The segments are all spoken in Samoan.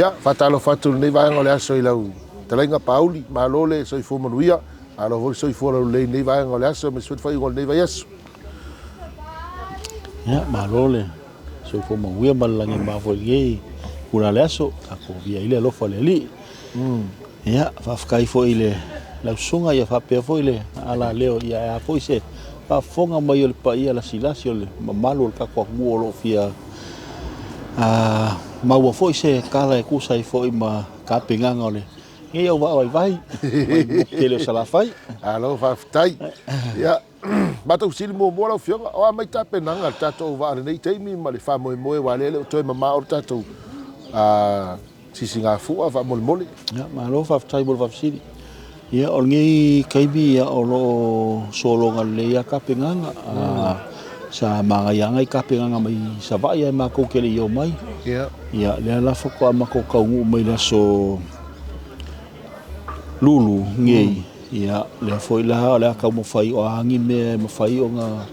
Ia, faatalofa atu i lenei vaega o le aso i lau fetalaiga Pauli, malo le soifua manuia, malo foi le soifua laulelei i lenei vaega o le aso aemaise foi le faaiuga o lenei vaiaso. Ia, malo le soifua manuia ma le lagi e mama foi i lenei itula o le aso, tatou via ai le alofa o le Alii. Ia, faafetai foi i le lau susuga ia faapea foi le alaleo ia ae a foi se faafofoga mai o le paia lasilasi o le mamalu o le tatou atunuu o lo o fia maua foi se tala e tusa ai foi ma tapenaga o lenei auvaa vaivai mai le motu tele o Salafai. Malo faafetai. Ia, matou fesili muamua lau Afioga, o a mai tapenaga a le tatou auvaa i lenei taimi ma le faamoemoe aua o lea e le o toe mamao le tatou Sisigafua faamolemole. Ia, malo faafetai mo le faafesili. Ia, o lenei taimi ia, o lo o sologa lelei lava tapenaga. Sa manaia lava nai tapenaga mai Savaii ae matou te le i omai. Ia. Ia, lea la faatoa matou taunuu mai i le aso Lulu nei. Ia, lea foi la o le a taumafai o a ni mea e mafai ona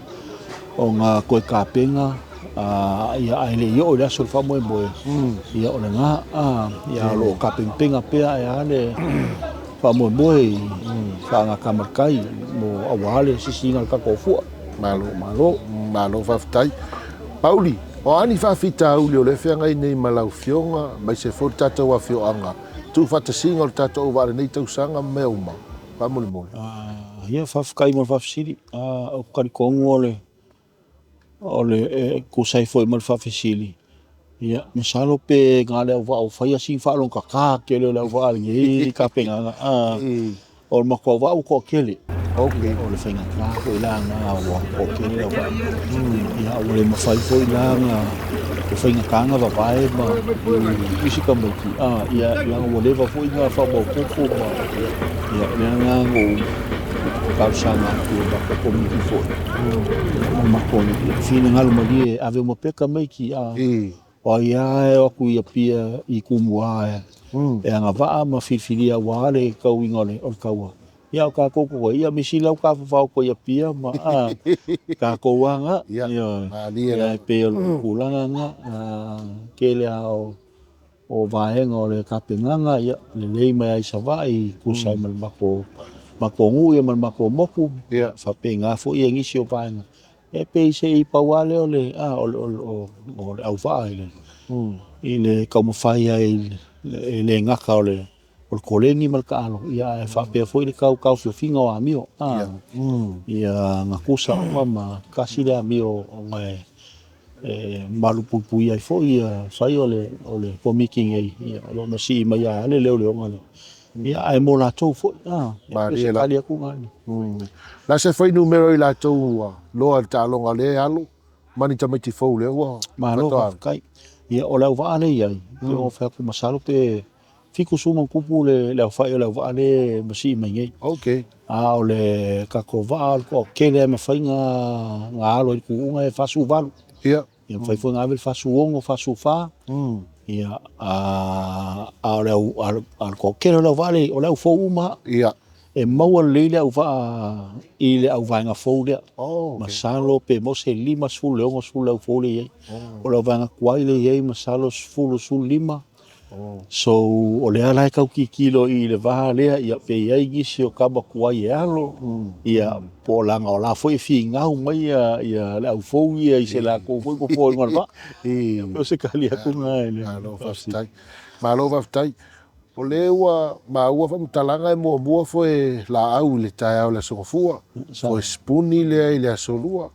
ona toe tapena, ia, ae le i oo i le aso o le faamoemoe, ia o lena, ia, o lo o tapenapena pea ae a le faamoemoe i faagatama le tai mo aua le sisiina o le tatou fua. Malo. Malo. Malo faafetai. Pauli, o a ni faafitauli o lea e feagai nei ma lau Afioga, aemaise foi le tatou afioaga, tuufaatasiga o le tatou auvaa i lenei tausaga ma mea uma? Faamolemole. Ia, faafetai mo le faafesili. Ou te talitonu o le o le e tusa ai foi ma le faafesili, ia masalo pe na o le auvaa ua faia sina faalogotata tele o le auvaa i lenei tapenaga, o le matou auvaa ua toatele. Okay. O le faigata foi la na ua toatele le auvaa. Ia ua le mafai foi la na e faigata na vavae ma isi tamaiti, ia leaga ua leva foi na faamaopoopo ma ia lea la na ou talosaga atu i le matou komiti foi ma le matou finagalo malie e ave uma pea tamaiti a o ai lava e o atu i Apia i Tumua e agavaa ma filifilia aua le tauiga o le taua. Ia o tatou totoe, ia measili la ua tafafao atu ai i Apia ma a, tatou lava na. Ioe. Ia e pei o le tulaga lena, tele lava o vaega o le tapenaga, ia lelei mai lava i Savaii e tusa ai ma le matou nuu ia ma le matou motu, ia faapena foi ia nisi o vaega. E pei se i pau lava lea o le o le auvaa i le taumafai ai e le gata o le koleni ma le taalo, ae faapea foi le tau taofiofiga o amio, ia gatusa uma ma tasi le amio ona e malupuipuia ai foi ia fai o le Komiti nei, o lo o masii mai lava le leoleoga lea, ia ae mo latou foi. E pei o se tali atu lena. O le a se fuainumera o i latou ua loa i le taaloga lea e alo ma ni tamaiti fou lea ua Malo faafetai. Ia o le auvaa lea e i ai, pei ona ou fai atu masalo pe 70+ le aofai o le auvaa lea e masii mai nei. Okay. A o le tatou vaa o le toatele lava e mafai ona alo i le tuuga e 48. Ia. Ia mafai foi ona ave le 46, 44. Ia, a o le toatele o le auvaa lea e i ai, o le au fou uma lava. Ia. E maua lelei le auvaa i le auvaega fou lea. Oh, okay. Masalo pe maua se 50 i le 60 le au fou lea e i ai. O le auvaega tuai lea e i ai masalo 10 15. So, o lea la e tau tilotilo i le va lea, ia pe i ai nisi o tama tuai e alo, ia po o leaga o la foi e finau mai ia le au fou ia i se latou foi nofoa i luga o le vaa. Ia O se tali atu lena i le Malo faafetai. Malo faafetai. O lea ua maua faamatalaga e muamua foe laau i le taeao o le Aso Gafua, foe sipuni lea i le Aso Lua.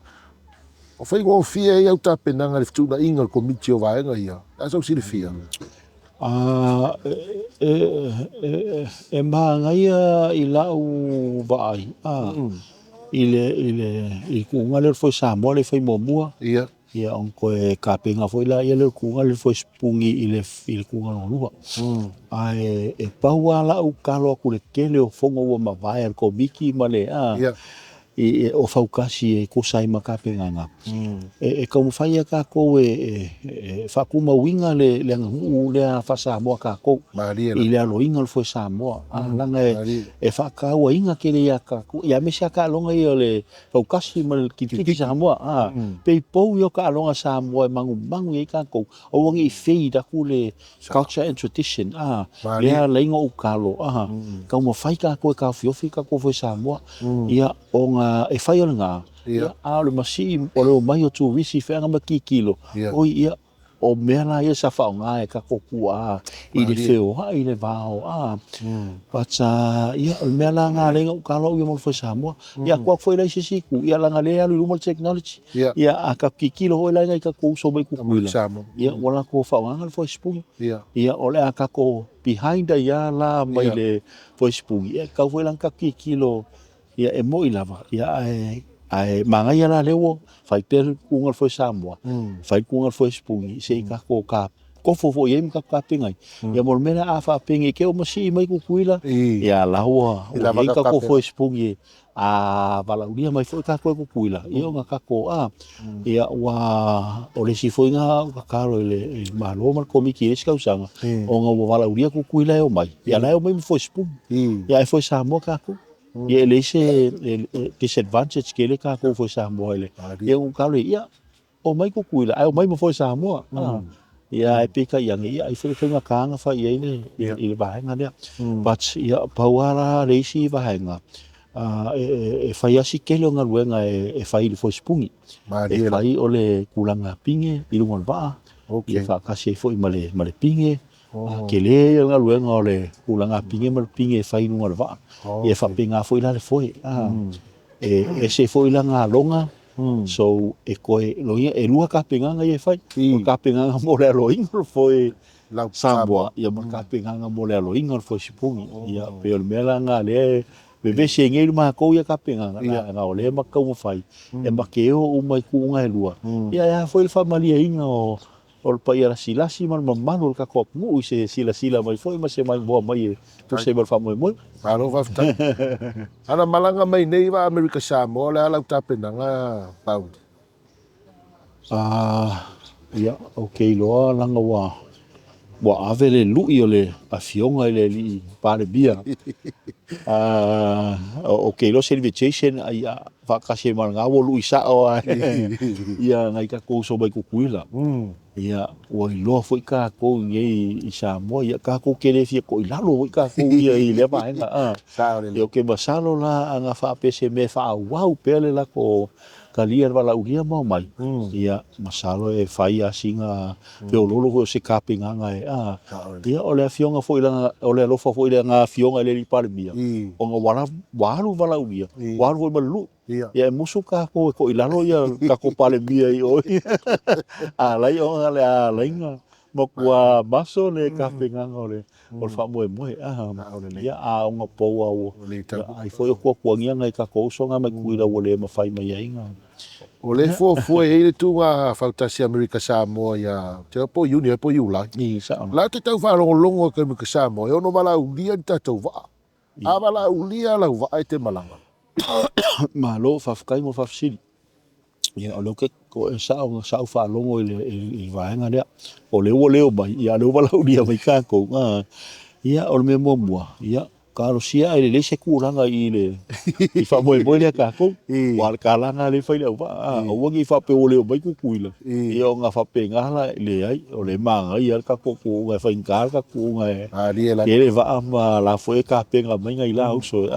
O faigofie ai au tapenaga i le fetuunaiga o le Komiti o vaega ia? O le a sou silafia? E manaia i lau vaai i le tuuga lea o le foe Samoa lea e fai muamua, ia ona toe tapena foi lea o le tuuga lea o le foe sipuni i le tuuga lona lua. Ae pau lava lau tatalo atu i le tele o fono ua mavae a le Komiti ma le… i o faukasi e tusa ai ma tapenaga, e taumafai lava tatou e faatumauina le aganuu lea faa-Samoa a tatou i le aloina o le foe Samoa, leaga e faatauaina tele ia tatou, aemaise lava taaloga ia o le faukasi ma le kirikiti Samoa. Pei pou ia o taaloga a Samoa e manumanu i ai tatou, aua ne i fade atu le culture and tradition a, lea e ala ai ona ou talo a, taumafai tatou e taofiofi le tatou foe Samoa, ia ona e fai o lena, ia a o le masii o le omai o turisi i feaga ma tilotilo, oi ia, o mea la ia sa faaaoga e tatou tuaa i le feoai i le va o a, but ia o le mea la lena lea e ala ai ona ou talo au ia mo le foe Samoa. Ia a tuu atu foi la i se isi itu, ia leaga o lea e alu i luma le technology. Ia a tatou tilotilo foi la i nai tatou uso mai Tutuila, ia ua latou faaaogaina le foe sipuni. Ia o le a tatou behind ai lava la mai le foe sipuni, ia e tatau foi la ona tatou tilotilo, ia e moi lava, ia ae manaia la lea ua fai pea le tuuga o le foe Samoa, fai le tuuga o le foe sipuni, se i tatou tofo foi i ai ma tatou tapena ai mo le mea lea a faapea ne i te i ua masii mai Tutuila, ia la ua i ai tatou foe sipuni a valaaulia mai foi tatou e Tutuila, ia ona tatou a, ia ua, o le isi foi lena au tatalo i le Malo ma le Komiti i le isi tausaga, ona ua valaaulia Tutuila e omai, ia la e omai ma foe sipuni, ia ae foe Samoa tatou. Ia e leai se disadvantage tele tatou foe Samoa i le, ia ona ou tatalo lea, ia omai Tutuila ae omai ma foe Samoa. Ia ae peitai ane, ia ai foi e faigata ona fai i ai le vaega lea. But ia pau lava la le isi vaega, e fai lava si tele o galuega e fai i le foe sipuni. E fai o le tulaga pine i luga o le vaa, ia faatasi ai foi ma le pine, tele ia o le galuega o le tulaga pine ma le pine e fai i luga o le vaa. Ia e faapena foi la le foe, e ese foi lana aloga, so e toe, lona uiga e lua tapenaga ia e fai, o le tapenaga mo le aloina o le foe Samoa, ia ma le tapenaga mo le aloina o le foe sipuni. Ia pei o le mea la lena o lea e vevesi ai nei matou ia tapenaga, leaga o lea e matou te taumafai e ma te o uma i tuuga e lua, ia e a foi le faamalieina o le paia lasilasi ma le mamalu o le tatou atunuu i se silasila mai foi ma se maimoa mai e tusa ai ma le faamoemoe. Malo faafetai. Ana malaga mai nei vaa Amerika Samoa, o le a lau tapenaga Pauli? Ia, ou te iloa leaga ua ua ave le lui o le afioga i le alii Palemia. Ou te iloa o se invitation ia faatasi ai ma lena ua lui sao lava ia nai tatou uso mai Tutuila. Ia ua iloa foi tatou i inei i Samoa, ia tatou te le fia toilalo foi tatou ia i lea vaega. Ia ou te masalo la ana faapea se mea e faaauau pea le latou talia le valaaulia ma omai, ia masalo e fai lava sina feoloolo foi o se tapenaga e a. Ia o le afioga foi leaga o le alofa foi i lana afioga i le alii Palemia, ona ua alu le valaaulia, ua alu foi ma le lui. Ia e musu tatou e toilalo ia le tatou Palemia i o, a alai ona o le a alai ona matua maso le tapenaga o le faamoemoe. Ia a onopou lava ua, ai foi o tuatuagia nai tatou uso na mai Tutuila ua le mafai mai ai ona. O lea e fuafua e i ai le tuuga fautasi a Amerika Samoa ia, ou te iloa po o Iuni ea po o Iulai. La te tau faalogologo atu e Amerika Samoa e ono valaaulia ni tatou vaa. A valaaulia lau vaa e te malaga. Malo faafetai mo le faafesili. Ia o lea ou te o e sao sa ou faalogo i le vaega lea. O lea ua leo mai, ia a o lea ua valaaulia mai tatou. Ia o le mea muamua, ia talosia ae lelei se tulaga i le faamoemoe lea a tatou. Aua o le tala lena lea e fai i le auvaa, aua ne i faapea ua leo mai Tutuila, ia ona faapena lea, leai, o lea e manaia lava le tatou tuuga, e faigata le tatou tuuga e tele vaa ma o la foi e tapena mai nai la uso.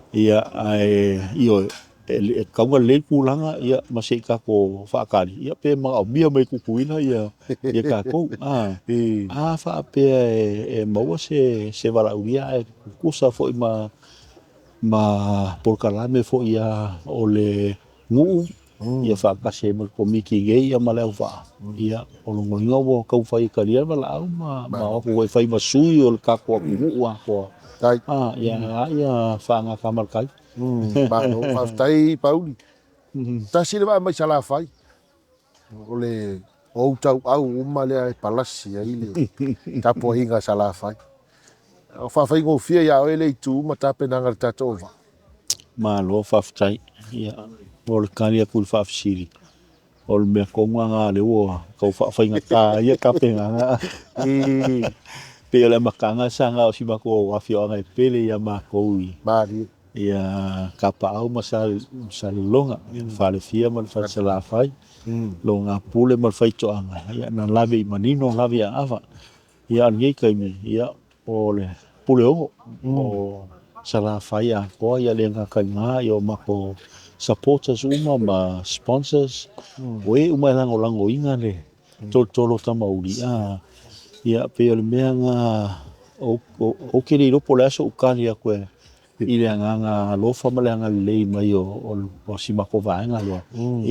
Ia ae, ioe, e tatau ona lelei le tulaga ma se i tatou faatali pe manaomia mai e Tutuila ia tatou. A faapea e maua se valaaulia ae tutusa foi ma polokalame foi a o le nuu ia faatasi ai ma le Komiti nei ma le auvaa, ia o lona uiga ua taumafai e talia le valaau ma o atu foi e fai ma sui o le tatou atunuu atoa. Ia a ia faagata ma le tai. Malo faafetai Pauli. Tasi le vaa mai Salafai. O le ou tauau uma lea e palasi ai le tapuaiga a Salafai. O faafaigofie ia oe lea itu ma tapenaga o le tatou vaa. Malo faafetai. Ia, mo le tali atu i le faafesili, o le mea tonu lava lena o lea ua tau faafaigata ai ia tapenaga. E pei o le amataga sa na o si matou afioaga e pele ia matou i ia Tapaau ma Salelologa, le Falefia ma le Fale Salafai, Logapule ma le Faitoaga, ia na lave i Manino lave i Aava. Ia a o lenei taimi, ia, o le Puleono, o Salafai atoa, e le gata i lena o matou supporters uma ma sponsors, o e uma e lagolagoina le tolotolo o Tamauli, ia pei o le mea lena, ou te le iloa po o le a sou tali atu i le agaga alofa ma le agalelei mai o si matou vaega lea,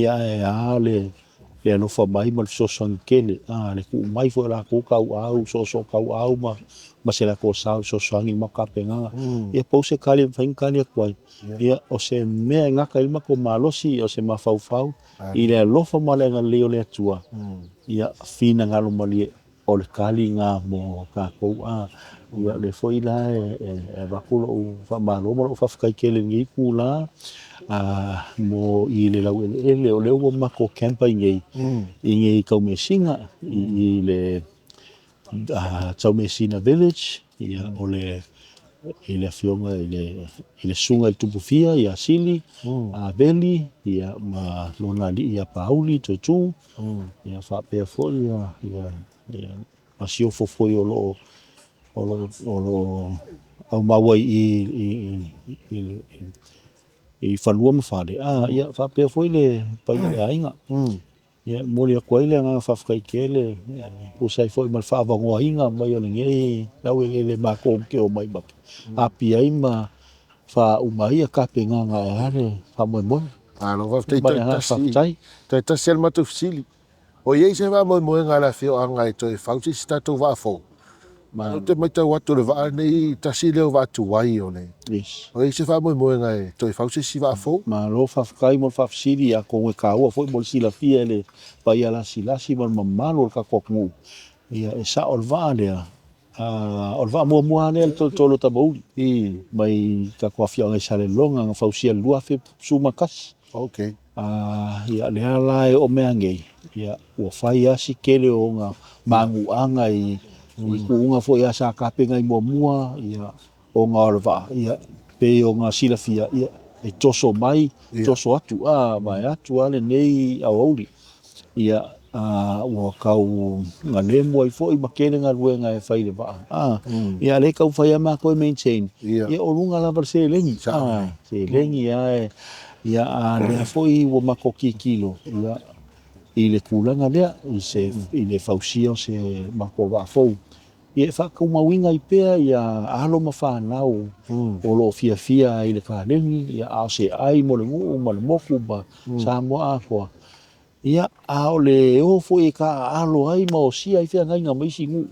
ae a le alofa mai ma le fesoasoani tele, le tuu mai foi o latou tauau, soosootauau ma se latou sao e fesoasoani i le matou tapenaga. Ia pau se tali e mafai ona tali atu ai, ia o se mea e gata ai le matou malosi, o se mafaufau i le alofa ma le agalelei o le Atua, ia finagalo malie, o le tali lena mo tatou. Ia o lea foi la e avatu lau faamalo ma lau faafetai tele i lenei itula mo i le laueleele o lea ua matou camp ai nei i inei i Taumeasina, i le Taumeasina Village, o le afioga i le Susuga i le Tupufia ia Sili Aveli ma lona alii ia Pauli Toetu, ia faapea foi le masiofo foi o lo o aumau ai i i i fanua ma fale, ia faapea foi le paia o le aiga. E momoli atu ai le agaga faafetai tele e tusa ai foi ma le faaavanoaina mai o lenei laueleele matou te omai ma api ai ma faauma ai tapenaga ae a le faamoemoe. Malo faafetai. Ma le agaga faafetai. Toe tasi lava le matou fesili. O i ai se faamoemoega a le afioaga e toe fau se isi tatou vaa fou? Ou te matau atu o le vaa lenei, tasi lea o vaa tuai o le... Yes. O i ai se faamoemoega e toe fau se isi vaa fou? Malo faafetai mo le faafesili, atonu e taua foi mo le silafia e le paia lasilasi ma le mamalu o le tatou atunuu. Ia e sao o le vaa lea, o le vaa muamua lava lea a le tolotolo o Tamauli mai le tatou afioaga i Salelologa na fausia i le 2011. Okay. Ia lea la e oo mai lava nei, ua fai lava si tele o ona manuaga i tuuga foi sa tapena ai muamua, ona o le vaa, e pei ona silafia, e toso mai toso atu, vaeatu lava lenei aoauli. Ia, ua tau galemu ai foi ma tele galuega e fai i le vaa, a o lea e taumafai lava matou e maintain, ia o luga lava o le seleni, seleni lava, a o lea foi ua matou tilotilo i le tulaga lea i le fausia o se matou vaa fou e faatumauina ai pea alo ma fanau o lo o fiafia ai i le kalegi, a o se ai mo le nuu ma le motu ma Samoa atoa. Ia, a o le o foi e taaalo ai ma osia ai feagaiga ma isi nuu,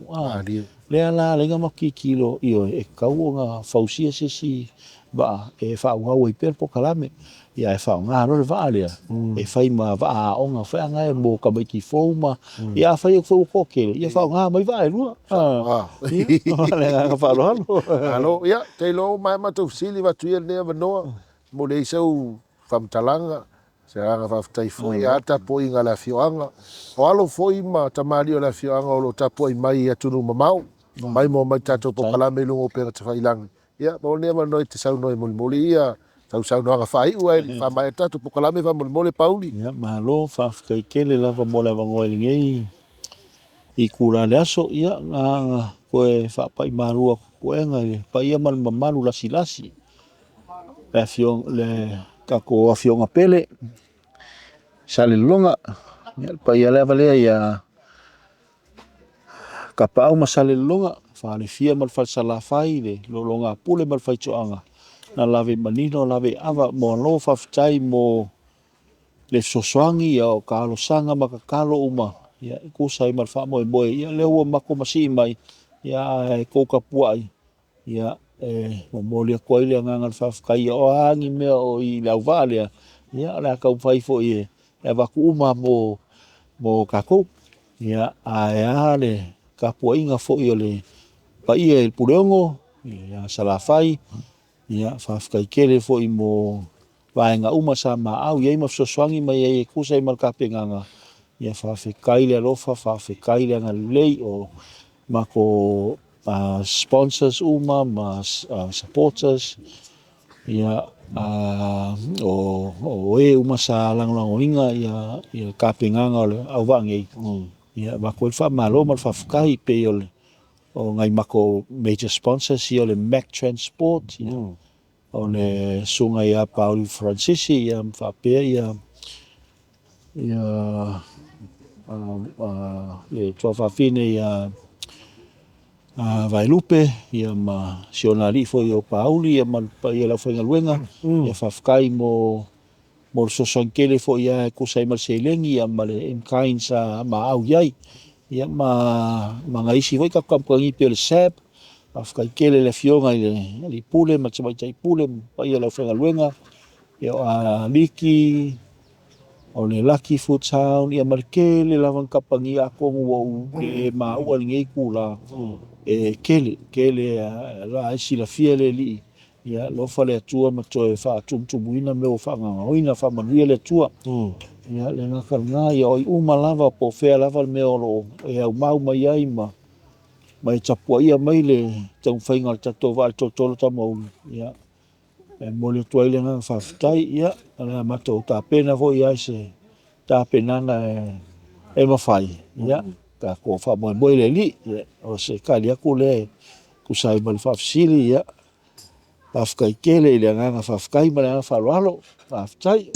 lea la e ala ai ona matou tilotilo, ioe, e tatau ona fausia se isi vaa e faaauau ai pea le polokalame, ae faaaoga loa le vaa lea e fai ma vaa aoga foi lea mo tamaiti fou ma… Ia afai atu foi ua toatele, ia faaaoga mai vaa e lua. Ia, ma le agaga faaaloalo. Malo, ia, ou te iloa ua maea matou fesili, avatu ia lenei avanoa e momoli ai sau faamatalaga, se agaga faafetai foi, ae a le tapuaiga a le afioaga. O alo foi ma tamalii o le afioaga o lo o tapuai mai i atunuu mamao, maimoa mai i le tatou polokalame i luga o upega tafailagi. Ia, maua lenei avanoa e te saunoa ai e molimoli sau saunoaga faaiu ae le i faamaea le tatou polokalame faamolemole Pauli. Ia, malo faafetai tele lava mo le avanoa i lenei itula o le aso. Ia, na ona toe faapai malu atu i puega i le paia ma le mamalu lasilasi, le tatou afioaga pele i Salelologa, ia le paia lava lea ia Tapaau ma Salelologa, Falefia ma le Fale Salafai, le Lologapule ma le Faitoaga, na lave i manino lave i aava. Malo faafetai mo le fesoasoani, o talosaga ma tatalo uma e tusa ai ma le faamoemoe. Ia o lea ua matou masii mai, ae outou tapuai, e momoli atu ai le agaga o le faafetai. O a ni mea o i le auvaa lea, ia o le a taumafai foi e avatu uma mo tatou. Ia, ae a le tapuaiga foi a le paia i le Puleono ia Salafai. Ia, faafetai tele foi mo vaega uma sa maau i ai ma fesoasoani mai ai e tusa ai ma le tapenaga. Ia faafetai le alofa, faafetai le agalelei o matou sponsors uma ma supporters, ia, o e uma sa lagolagoina le tapenaga o le auvaa nei, ia e avatu ai le faamalo ma le faafetai. E pei o nai matou major sponsors ia o le MAC Transport, o le Susuga ia Pauli Faranisi ma faapea le tuafafine ia Vaelupe ma si ona alii foi o Pauli ma le paia o le aufaigaluega. Ia faafetai mo le fesoasoani tele foi lava e tusa ai ma le seleni ma le in-kind sa maau i ai. Ia ma nai isi foi tatou kamupani e pei o le SAB, faafetai tele i le Afioga i le Alii Pule ma le Tamaitai Pule ma le paia o le aufaigaluega, o Ah Liki, o le Lucky Food Town, ia ma le tele lava o kamupani, atonu ua ou le maua i lenei itula, e tele, tele, o la e silafia e le Alii. Ia alofa le Atua ma toe faatumutumuina mea ua faagaogoina, faamanuia le Atua. Ia le gata i lena, ia o ai uma lava po o fea lava le mea o lo o e aumau mai ai ma e tapuaia mai le taumafaiga o le tatou vaa o le Toatolu o Tamauli, ia, e momoli atu ai le agaga faafetai. Ia, o le a matou tapena foi lava i se tapenaga e mafai, ia, tatou faamoemoe i le Alii. O se tali atu lea e tusa ai ma le faafesili. Ia, faafetai tele i le agaga faafetai ma le agaga faaaloalo. Faafetai.